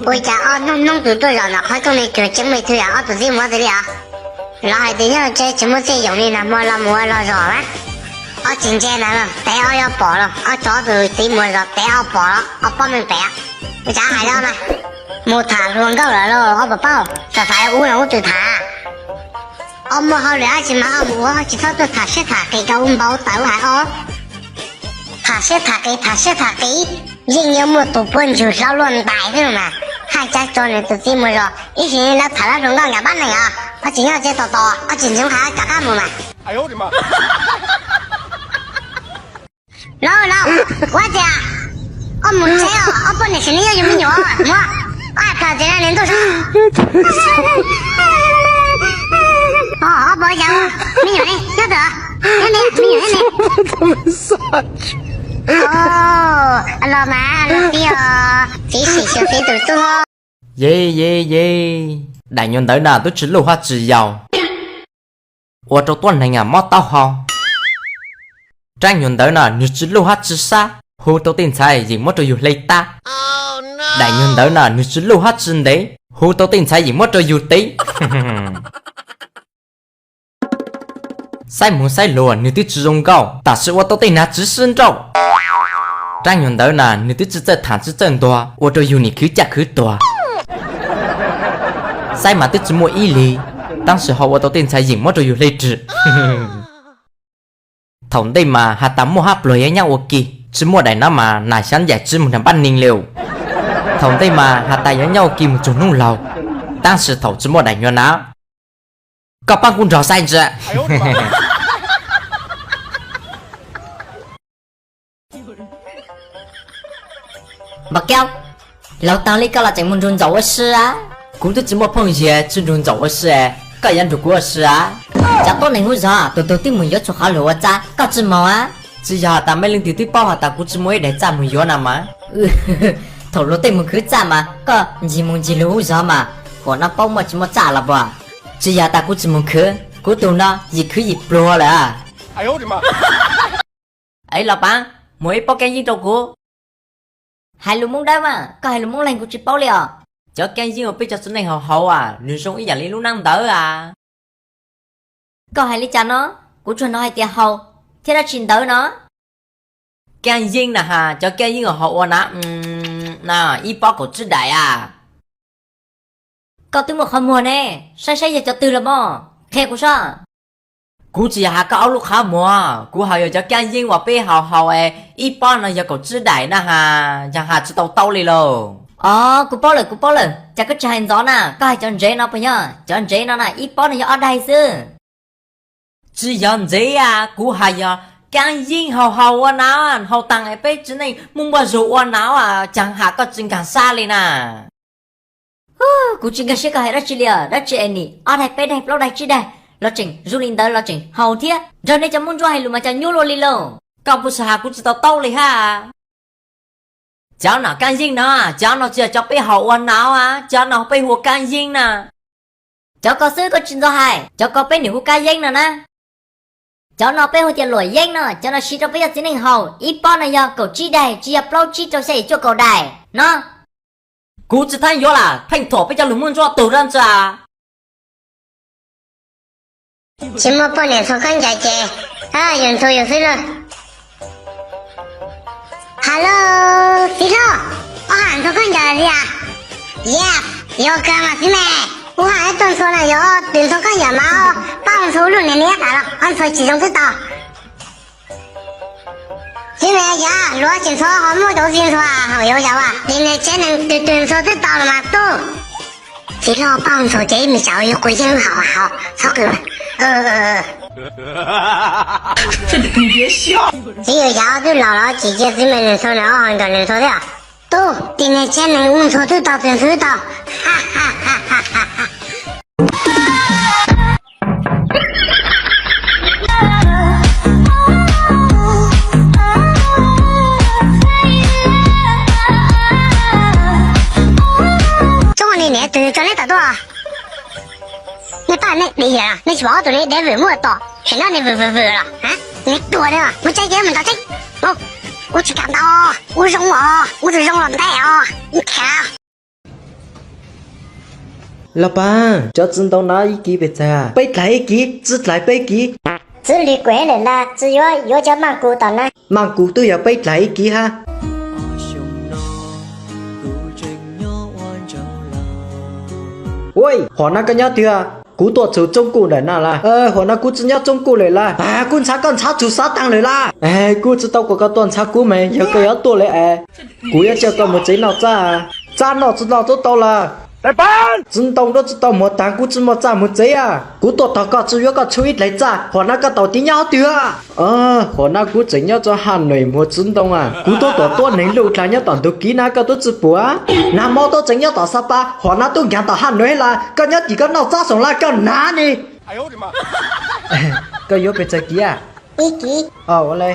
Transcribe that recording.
Ua cas ob hnub hnub tus tuaj zaum ntawm qhov rooj ne, tseem tseeb me twg yom, ob tug txib muam xws li os. Lawv hais tias nyob tsev tsis muaj txiaj yoos li na, hmo los mus ua los zog na. Ob tsis ntse na, pem ob yuav pom los, ob tso ob tug txiv muam zov pem ob pom los ob pob meej pem. Ua cas hais li na, mus tham hluas nkauj lawm lauj ob pog paub, txawm xav ub no ub twg tham. Ob muaj hauj lwm dab tsi mas ob mus ua, tsis txhob tuaj tham siab tham qis rau ub npau taws ub hais ob. Tham siab tham qis, tham siab tham qis, yeej yuav muaj tus puab ntswg hlob luaj ntais xwb mas. Haj tsa tso nws tus txiv muam zov ib sim lawv tham lawv hluas nkauj nkag pab neeg os. Ob tsis nyob tsev tos tos, ob tsis ntxeev qhov rov qab mus mas. Lauj lauj, ua cas ob mus tsev os, ob poj niam sim neej yog yus me nyuam muab, ob hais kawg tias nws ntuj sab. Ob pom cas me nyuam ne nyob twg, me nyuam ne. Los mas los tib os, txiv sim xyuas txiv tus tub. Ye ye ye, daim nyuag ntawv na twb tsis luj hab tsis yau, ua rau tuab neeg mob taub hau. Rab nyuag ntawv na nws tsis luj hab tsis sab, hu tau tej ntxhais yeem muab rau yus hle tab. Daim nyuag ntawv na nws tsis luj hab tsis ntev, hu tau tej ntxhais yeem muab rau yus tev. Saib moog saib luas nws twb tsis zoo nkauj, tam sim ua tau tej nag tsis sib nrauj. Rab nyuag ntawv na nws twb tsis txawj tham tsis txawj ntuag, ua rau yus nim khwv caj khwv tuag. Saib mas twb tsis muaj ib lig, tab sis ho ua tau tej ntxhais yeem muab rau yus hle rwg. Thaum ntej mas has tas muaj hab pluag yuav nyob ua ke, tsis muaj daim no mas nas xyab ncaim tsis mus nrag npab neeg li. Thaum ntej mas has tas yuav nyob ua ke mus txug hnub laug, tab sis thaum tsis muaj daim nyuag na, koj paab kuv nrog saib ntsia. Npam Kaub, laug taag li koj los tseem mus nrug ntxaum ua si a? Kuv twb tsis muaj phooj ywg tsi nrug ntxaum ua si, koj yuav nrug kuv ua si a? Cov tuab neeg hub zog tus tug twb mus yuav txhua qhov luag ua txav, koj tsi moog a? Tsis yog has tas mej leej twg twb paub has tas kuv tsis muaj ib daim txaj mus yuav na mas. Thaum luag tej mus khwv txaj mas koj ncig mus ncig lug hub zog mas, huam no paub muaj tsis muaj txaj los puas? Tsis yog tas kuv tsis mus khwv, kuv tug no yim khwv yim pluag lawm. Es los paab, muag ib pob kaaj yeeb rau kuv. Hais lus Moob Dawb mas, koj hais lus Moob Leeg kuv tsis paub li os. Cov kaaj yeeb uas peb cov txiv neej haus haus a, nws zoo ib yam li lub naab ntawv a. Koj hais li cas no? Kuv tsuas hnov hais tias haus thiab dab tsi ntawd no. Kaaj yeeb na has, cov kaaj yeeb uas haus ua na, na, ib pob kaum tsib daim a. Koj twb muaj qhov muag ne, saib saib yog cov twg los mas, qhia kuv saib. Kuv tsis yog has koj ob lub qhov muag, kuv has yog cov kaaj yeeb uas peb haus haus es ib pob no yog kaum tsib daim na has, yog has tsis tau taub li lauj. Os, kuv paub lawm, kuv paub lawm, cas koj tsis hais ntxov na, koj hais cov ntsev no puas yog? Cov ntsev no na ib pob no yog ob daim xwb. Tsis yog ntsev a, kuv has yog kaaj yeeb haus haus ua na, haus taag es peb txiv neej muaj npuaj zug ua na, cas has koj tsis nkaag sab li na. Kuv tsis nkag siab koj hais dab tsi li os, dab tsi es nim ob daim peb daim plaub daim tsib daim los tseem zoo li ntawd los tseem haus thiab, nrog nej cov Moob Ntsuab hais lus mas cas nyuaj luaj li lauj. Koj puas has kuv tsis tau taub li hab. Cov no kaaj yeeb no, cov no tsis yog cov peb haus ua na, cov no peb hu ua kaaj yeeb na. Cov ko xwb koj tsis ntxov hais, cov ko peb nim hu kaaj yeeb no na. Cov no peb hu tias luam yeeb no, cov no siv rau peb cov txiv neej haus, ib pob no yog kaum tsib daim, tsis yog plaub tsib rau xya yim cuaj kaum daim no. Kuv tsis txhob yuav lawm, pheej thuam peb cov lug Moob Ntsuab tug dab ntsa. Tsis muaj poj niam ntxhua khaub ncaws ces yus ntxhua yus xwb lauj. Hello, txiv hlob, ob hais ntxhua khaub ncaws li as? Yes, yog kawg mas txiv me. Ub hais tuaj ntxhua no yog twb ntxhua khaub ncaws mas, pab ntxhua lub niag niab tas los ob ntxhua tsis zoo twb tau. Txiv me, yog luag tsis ntxhua ho muab cov txiv ntxhua hauv yuav yau, txiv niag tsev neeg twg twg ntxhua twb tau los mas tub. Txiv hlob, pab ntxhua ces ib me tsam yuav kuv yeeb haus haus txhob qw. Txiv yawg yau twb laus los tsis cia txiv me nws ntxhua, nws ob hais nkawd nws ntxhua thiab. Tub, txiv niag tsev neeg ua ntxhua twb tau, twb ntxhua twb tau. Tub, niag niam twg tso neb tom tuaj? Nej pab nej dim yam, nej tsis pom ob tug niag dev vwm muaj tom, tseem nyob niag vwm vwm vwm los? Niag tuag li, muab tsaib ces mus ntaus tseeb. Ub tsis kam ntaus, ub zoo os, ub tsis zoo los ntaus os, ib khav. Los pab, cov txiv ntoo no ib kiv pes tsawg? Peb dlaim ib kiv, tsi dlaim peb kiv. Tsi lwm kuj lawm las, tsi yuav, yuav cov maaj kus tom na. Maaj kus twb yog peb dlaim ib kiv hab. Ua, hom no koj nyob twg? Kuv tuaj txug Txooj Kuj ntawm no las. Hom no kuv tsi nyob Txooj Kuj lawm las. Kuv ntshaw koj ntshaw txug xav taag lawm las. Kuv tsi tau kom koj tuaj ntshaw kuv mas, yog koj yuav tuaj lawm es kuv yuav coj koj mus tsev noj txaj. Txaj noj tsi noj tub tau las. Txiv ntoo duab tsi tau muag taag, kuv tsi muaj txaj mus tsev a. Kuv tuaj tog koj tsi yuav koj tshuab ib dlaim txaj, hom no koj tau tiv nyob twg? Hom no kuv tseem nyob txog Haj Noim muag txiv ntoo a. Kuv tuab tom tuab neeg luj dlaag nyob tom ntug kiv na koj tub tsi pum a. Nag hmo tuab tseem nyob tom Xa Pa, hom no tub nkaag tom Haj Noim las. Koj nyob tim koj noj txaj xoom las koj nav ni. Koj yuav pes tsawg kiv a? Ib kiv. Ua le.